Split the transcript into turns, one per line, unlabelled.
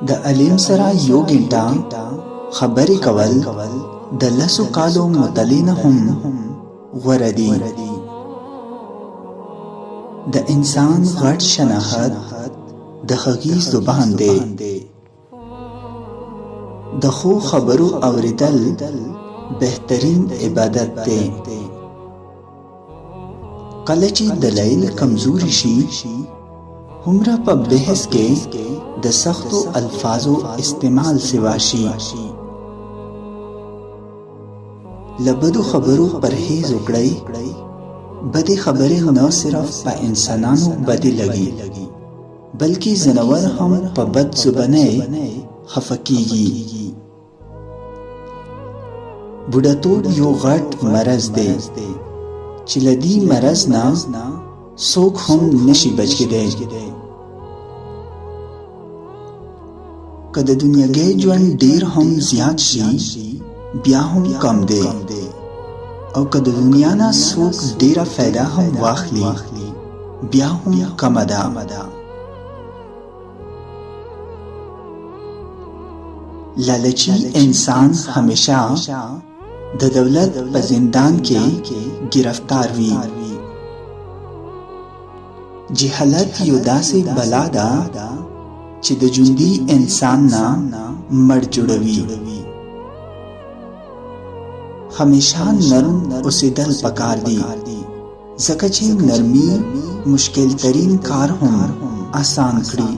د علیم سره یو ګنټه خبرې کول د لسو کالو مطالعې نه هم غوره دي. د انسان غټ شناخت د هغې زبان دی. د ښو خبرو اورېدل بهترین عبادت دی. کله چې دلایل کمزوري شي، هومره په بحث کې د سختو الفاظو استعمال سوا شي. له بدو خبرو پرهیز وکړئ. بدې خبرې نه صرف په انسانانو بدې لګي، بلکې ځناور هم په بد زبانۍ خفه کیږي. بوډاتوب یو غټ مرض دی چې له دې مرض نه څوک هم نشي بچ کېدی. که د دنیاګۍ ژوند ډیر هم زیات شي، بیا هم کم دی، او که د دنیا نه څوک ډیره فایده هم واخلي، بیا هم کمه ده. لالچي انسان همیشه د دولت په زندان کې گرفتار وي. جهالت یو داسې بلا ده چې د ژوندي انسان نه مړ جوړوي. همیشه نرم اوسېدل پکار دي، ځکه چې نرمي مشکل ترین کار هم اسان کړي.